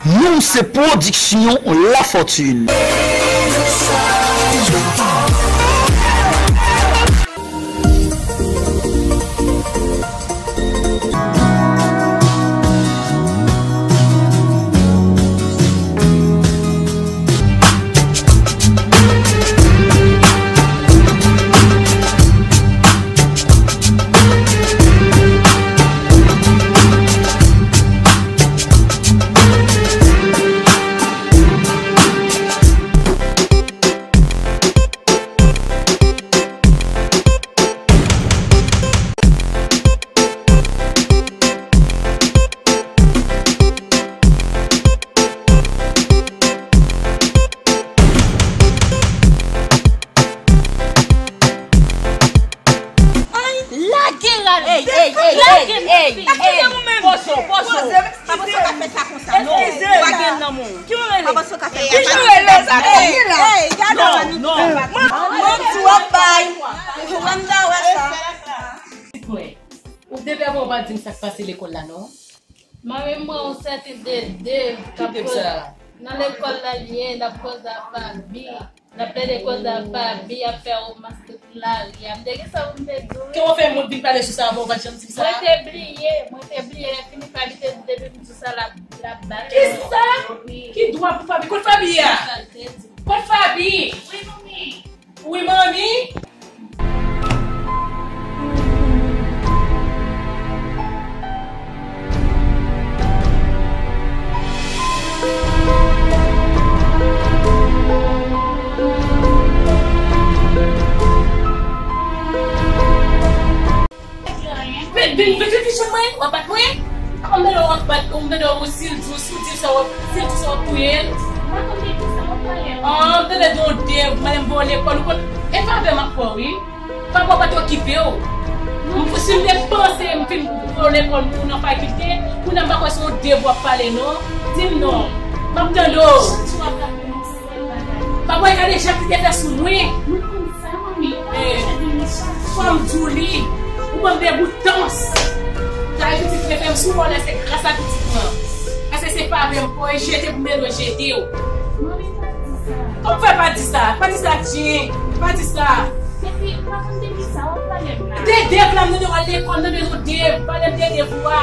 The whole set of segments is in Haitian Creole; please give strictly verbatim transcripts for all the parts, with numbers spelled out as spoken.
Nou se pwodiksyon Lafortune. Lage l, ey, ey, ey, ey, ey, ey. Pozo, pozo. Papa Soka fè sa konsa, non. Ou pa gen nan men w. Ki w rele? Papa Soka fè sa. Ki jan w rele sa? Ey, ey, gade w. Non, non. Mwen di w ap bay. Wanda wè sa. Ti frè, ou te fè bon pa di m sa k pase lekòl la, non? Mwen menm, mwen, yon sèten Dede k ap koz nan lekòl la, l ye, l ap koz a Fabi. N ap plede koze ak Fabi, ap fè womans tout lari a. M te gen sa pou m te di w, wi. Kòman w fè moun vin pale sou sa avan, ou pa t janm di m sa? Mwen te bliye, mwen te bliye. Lè fini, Fabi te di depi m di w sa, l ap, l ap bat mwen. Kisa? Wi. Ki dwa pou Fabi? Kot Fabi ye a? Sa l te di. Kot Fabi? Wi, manmi. Wi, manmi. Vin, vin, vin, vin, vin jwenn mwen, w ap bat mwen. Kòman m tande w ap bat, m tande w si l di w, si w di sa w ap, si l di sa w ap touye l. Mwen konn de kisa w ap pale. Ah, m tande de yon dev, mwen menm voye lekòl, ou konn, e favè m ap fè w, wi. Papa w pa t okipe w. Si m te panse m fin voye lekòl pou nan fakilte, kounye a m pa kwè se yon dev w ap pale, non. Di m non. M ap tande w. Papa w gade jak li te fè sou mwen. Mwen konn sa, manmi. Fò m di w li. Ou ban m degoutans. Sa e pitit mwen fè m sou vòlè, se gras a pitit mwen. Paske se favè m fè w jete pou m jete w. Manmi, pa di sa. Kòman fè pa di sa? Pa di sa, Jin. Pa di sa. Epi, ou pa konn de kisa w ap pale m la. De dev la, m tande w al lekòl, m tande w dev. Pale m de dev ou a.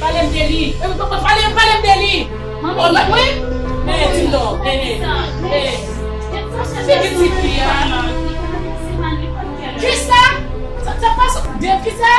Pale m de li. Pale, pale m de li. Manmi. Ou bat mwen? Eh, di m non. Eh, eh. Figi ti fi a. Kisa? Sa, sa pa sou dev kisa?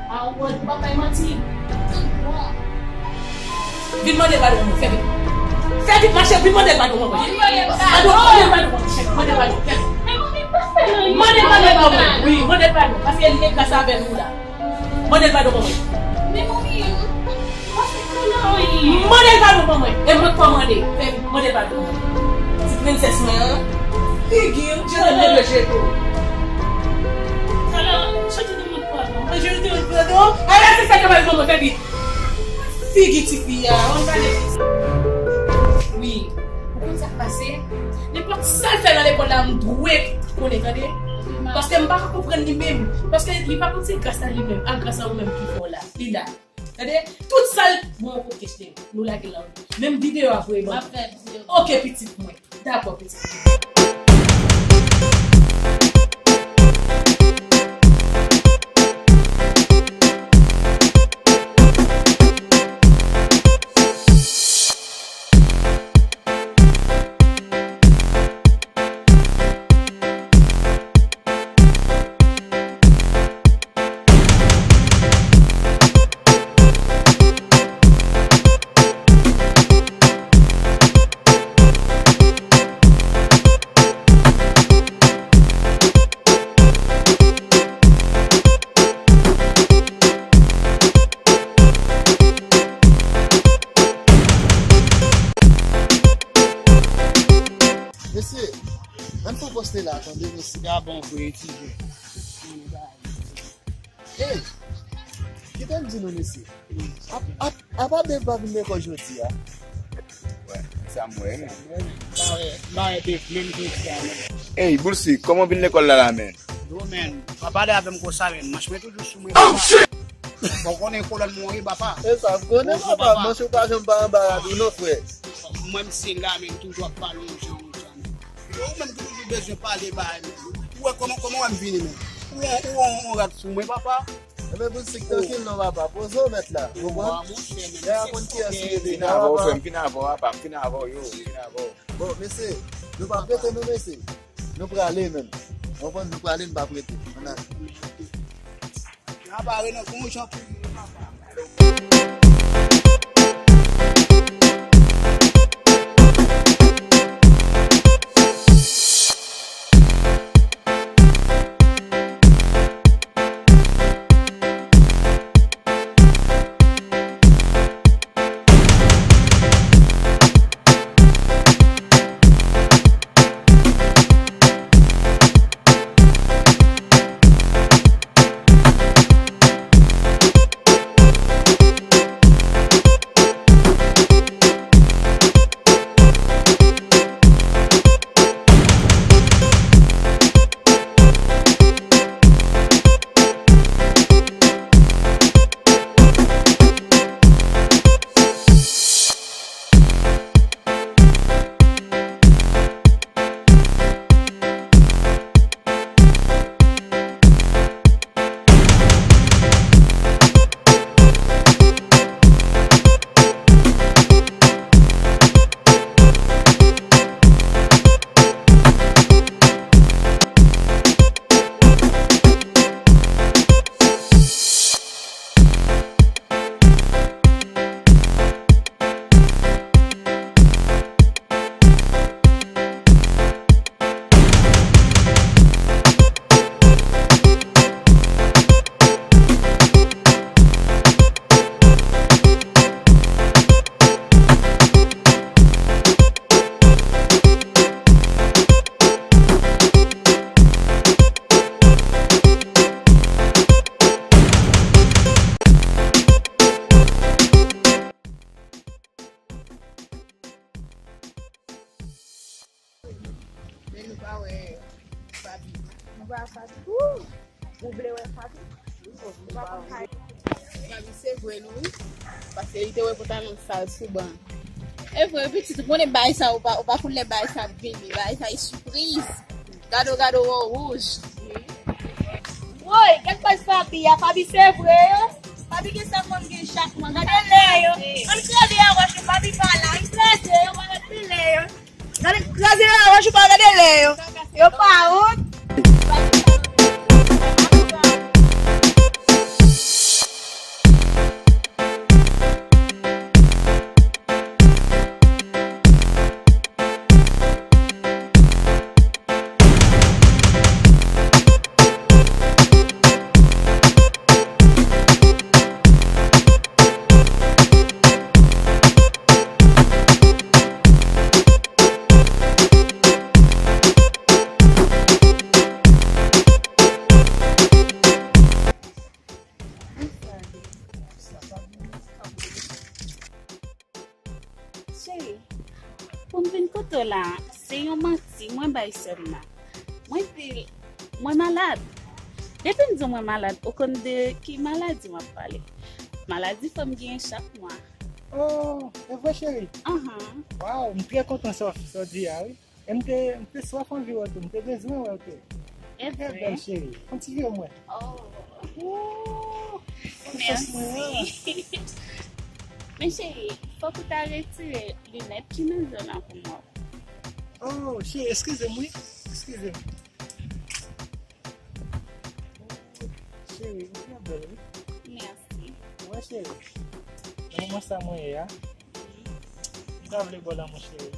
A, ou wè, ou pa bay manti. Vin mande padon, fè vit. Fè vit, mache, vin mande padon, manman. Vin mande padon. Padon, mande padon, mache. Mande padon, fè vit. Mande padon, manman. Wi, mande padon. Paske li te gras avè nou la. Mande l padon ban mwen. Men manmi, mwen fè kòlè wi. Mande l padon ban mwen. E mwen k fè w mande. Fè vit, mande l padon ban mwen. Ti prensès mwen an. Figi w, je te demande pardon. Je te demande pardon. Ala se sa k ap rive mwen, fè vit. Figi tifi a, ann pale. Wi. Ou konn sa k pase? Nenpòt sa l fè nan lekòl la, m dwe konnen, tande? Paske m pa ka konprann li menm. Paske li pa konn se gras a li menm, a gras a ou menm ki fè w la. Li la. Tande? Tout sa l, bon, ok, chéri, nou lage l la. Menm videyo a voye ban m. M ap fè videyo. Ok, pitit mwen. Dakò, pitit mwen. Mesye, ann fè pòs la, tande, mesye. Gabon vre, ti jèn. Ey, kite m di nou, mesye. Ap, ap, apa Dave pa vin lekòl jodi a? Wè, sa m wè, men. M pa wè, m pa wè Dave menm jodi a, men. Ey, Boulsi, kòman w vin lekòl la, la, men? Yo, men, pa pale avè m konsa, men. Manch mwen toujou sou mwen. Oh, shit! Ou konnen kolòn mwen wi, papa. E sa, m konnen, papa, manch ou pa janm pa anba rad ou non, frè. Mwen, m se la, men m toujou ap pale yon jan, yon jan. Yo, ou menm ki toujou bezwen pale bagay, men. Ou wè kòman, kòman wè m vini, men. Ou on, ou on, on rad sou mwen, papa. Enben, pou sik trankil non, papa. Poze w mèt la. Ou konprann? Lè a konn kiyès ki rete. Vin avè w, frè m, vin avè w, papa, m vin avè w, yo, vin avè w. Bon, mesye, nou p ap rete, non, mesye. Nou prale menm. Ou konprann, nou prale, nou p ap rete. Ann ale. N a bare nan gon jan pou nou, papa. Men nou pa wè Faby. Nou pa wè Faby. Ou vle wè Faby? Ou pa konn Faby. Faby se vre non wi. Paske li te wè pantalon sal sou ban. E vre, pitit, ou konnen bagay sa, ou pa, ou pa konn lè bagay sa ap vini. Bagay sa e sipriz. Gade w, gade w, wè w wouj. Woy, gad paj Faby a, Faby se vre yo. Faby gen sa mwen gen chak mwa. Gade lè yo. Ann kraze a wòch yo, Faby pa la, ann kraze yo, pa ret pi lè yo. Gade kraze a wòch yo, pa gade lè yo. Yo pa wont. Cheri, pou m vin kote w la, se yon manti mwen bay sè m nan. Mwen di l, mwen malad. Depi m di w mwen malad, ou konn de ki maladi m ap pale. Maladi fanm genyen chak mwa. Oh, e vre, cheri? Ahan. Waw, m trè kontan sa w, sa w di a, wi. E m te, m te swaf anvi wè w tou, m te bezwen wè w tou. E vre? Trè bèl, cheri. Fè yon ti vye mwen. Oh. Ooh, mèsi. Men cheri, fòk ou ta retire linèt ki nan zòn nan pou mwen. Oh, cheri, eskize m, wi. Eskize m. Cheri, ou trè bèl, wi. Mèsi. Wè, cheri, nan moman sa mwen ye a, m ta vle ba w lanmou, cheri.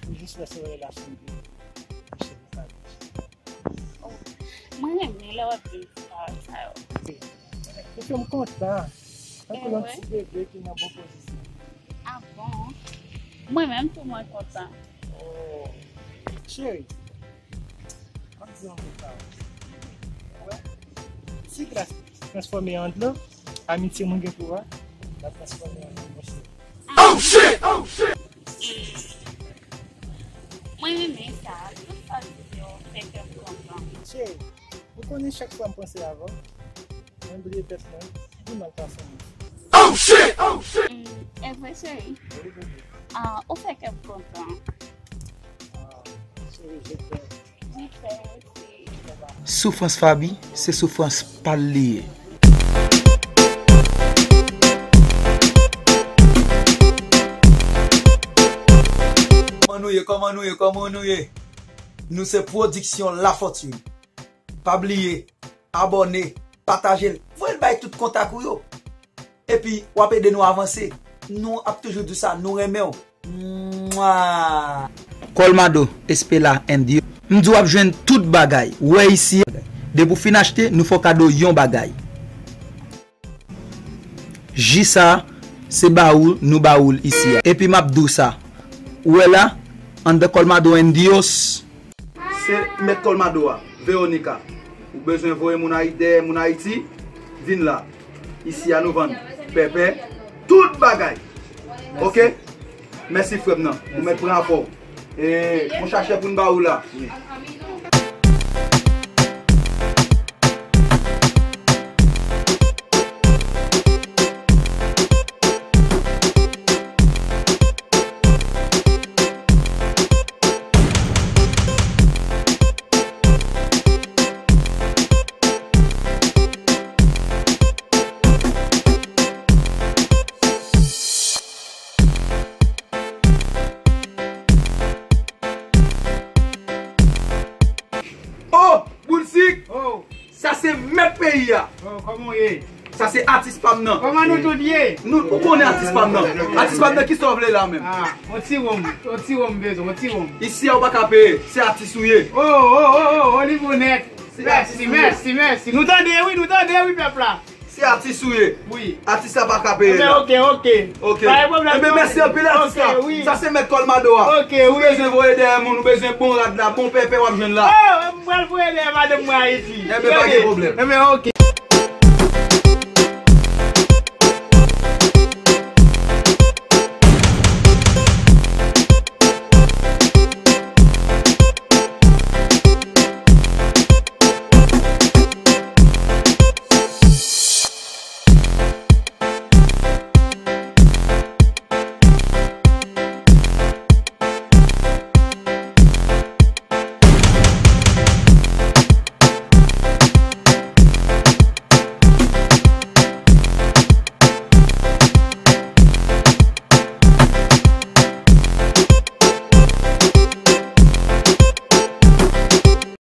Ou jis wè se relasyon ki cheri pa di. Oh, mwen renmen lè w ap di m ti pawòl sa yo. Ou fè m kontan. Tankou yon ti bebe ki nan bon pozisyon. Ah bon? Mwen menm tou mwen kontan. Oh. Cheri, m ap di yon bon pawòl. Wè, si glas transfòme an dlo, amitye mwen gen pou ou a, l ap transfòme an dlo, monchè. Oh shit! Oh shit! Mm. Mwen renmen sa. Tout sa w di yo fè kè m kontan. Cheri, ou konnen chak fwa m panse avè w, Mwen bliye tèt mwen. Di mal pase mwen. E vre cheri. Ah, ou fè kè m kontan. Soufrans Faby se soufrans pa l li ye. Kòman nou ye? Kòman nou ye? Kòman nou ye? Nou se pwodiksyon Lafortune. Pa bliye abòne, pataje l, voye l bay tout kontak ou yo. Epi w ap ede nou avanse. Nou ap toujou di w sa, nou renmen w. Mwa! Colmado, Espela and Dios. M di w ap jwenn tout bagay. Ou wè isi a, depi w fin achte, nou fè w kado yon bagay. Ji sa, se ba ou nou ba ou l isi a. Epi m ap di w sa. Ou wè la, anndan Colmado and Dios. Se mèt Colmado a, Veronica. Ou bezwen voye moun Ayiti dèyè moun Ayiti, vin la. Isi a nou vann pèpè, tout bagay. Oke? Mèsi frè m nan. Ou mèt pran afè w. E, yon sachè pou n ba ou la. Oh, Boulsik! Oh! Sa se mèt peyi a. Oh, kòman w ye? Sa se atis pa m nan. Kòman nou tout ye? Nou, ou konnen atis pa m nan. Atis pa m nan, kisa w vle la menm? Ah, yon ti wonm, yon ti wonm bezwen, yon ti wonm. Isi a ou pa ka peye, se atis ou ye. Oh, oh, oh, oh, oh, li bon nèt. Mèsi, mèsi, mèsi. Nou tande wi, nou tande wi pèp la. Se atis ou ye. Wi. Atis la pa ka peye la. Enben, oke, oke. Oke. Pa gen pwoblèm. Enben, mèsi anpil atis la. Oke, wi. Sa se mèt Colmado a. Oke, wi. Si w bezwen voye dèyè moun, ou bezwen bon rad la, bon pèpè, w ap jwenn la. Oh, m pral voye dèyè madanm mwen Ayiti. Enben, pa gen pwoblèm. Enben, oke.